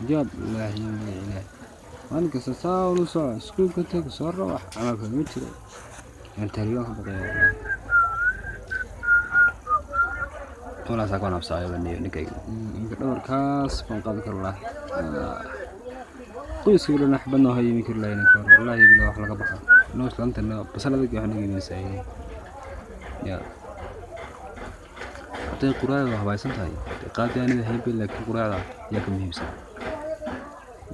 Jaab ilaahi magac ilaahi. Maalin kasta saa ulu soco, iskuulka tag, soo raac, camalka ma jiro. Aan tahriibaan ka baqaya wallaahi. Walaasaa ka nabsaayo baniyo ninkayga. Inka dhabarkaas baan qaadi karo wallaahi. Qoyska dhan wax badna waa yimi kari lahayn ka hor. Wallaahi bilaa wax laga baxo. Noo islaanta basal adag wax naga iibinaysaa. Ya. Hadday quraacda habaysan tahay qaadi aanada haynba, laakiin quraacda yaa ka muhiimsan.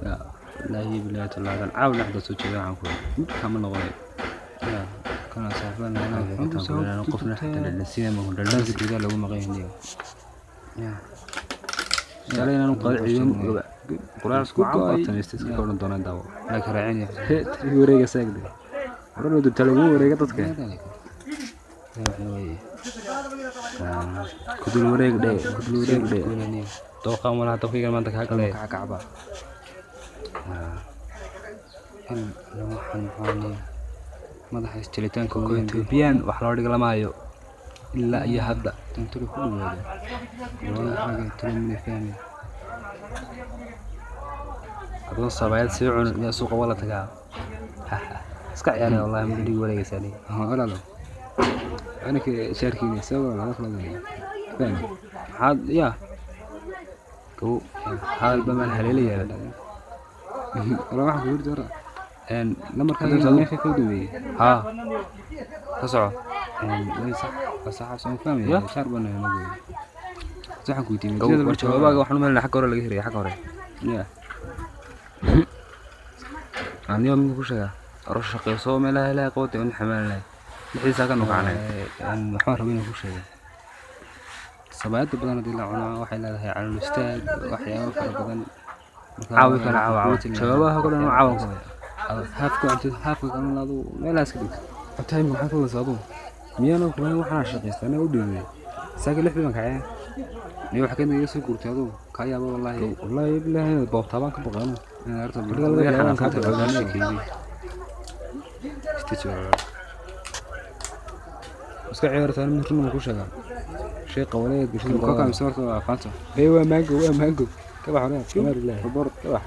Ya. Wallaahi bilaahi tallaahi caawa dhexda soo jeeda waxaan ku mid kama noqonayo. Ya. Kana saaxiibaan qofna xataa dhadhansiina ma dhadhansi gudaha lagu maqan yahay. Ya. Shalay inaanu qaadi ciidan oga quraac isku go'ay samaystay iska odhan doonaan daawo. La karaacin. Tani wareega saagde. Waran dubta lagu wareega dadka. Kudul wareeg dhe, kudul wareeg dhe. Dooqaan walaha dabkayga maanta kaa galay. Kacba. Kan waxaan maxaa madaxa isjilitaanka Koko Ethiopian wax loo dhiga lama hayo ilaa iyo hadda. Tantulu ku dhawaado. Labada xaga talo mina fahmi. Adoon sabayad sii cun miyaa suuqa wala tagaa. Iska ciyaaraya wallahi ma dhig wareegaysaa aniga. Walaalo. Anaka shaarkiina sabab lala kala fahmi. Maxaad yaa gow hadalba maan haleelayaa. Wala waxaan ku yiri doora. Lambarka Hadda saadu- meesha ka dambeeyay. Haa, ka soco. Way sax, waa sax soo fahmi. Ya. Shaar baan naga. Saxan ku weydiiyay. Gow war jawaabaaga waxaan u malaynayaa xagga hore laga helaya xagga hore. Ya. Aniga mid ku sheegaa aro shaqeyso meelaha ilaahay qabtay un xamaalanay lixdiisaa ka nuqacanay. Waxaan rabay inaan ku sheego. Sabaayadda badan haddii la cuno waxay leedahay calool istaag, waxyaabo fara badan. Marka Caawi kale caawa caawa protein jawaabaha kale dhan caawan ku haya. Haafka cuntid, haafka kalena adigu meelahaas ka dhigto. Time maxaa ka wadaysaa adigu? Miyaana kulan waxaan shaqaystaa anaa u dhiibay. Saaka 6 baan kacay. Niyo wax ka iga soo gurtay adigu kaa yaaba wallaahi. Wallaahi bilaahi inaad boobtaa baan ka baqaano. Inaan horta Marka laga yar yaabo xanaaqsan ka tahay baqo. ogaanaya keydii. Istaji walaal. Iska ciyaartaan mid run ku sheegaa. Shay qawaleed gashada Koka mise horta waa Fanta. Hey, waa mango, waa mango. Ka bax walaal, kamaar ilaahi. Robor Ka bax.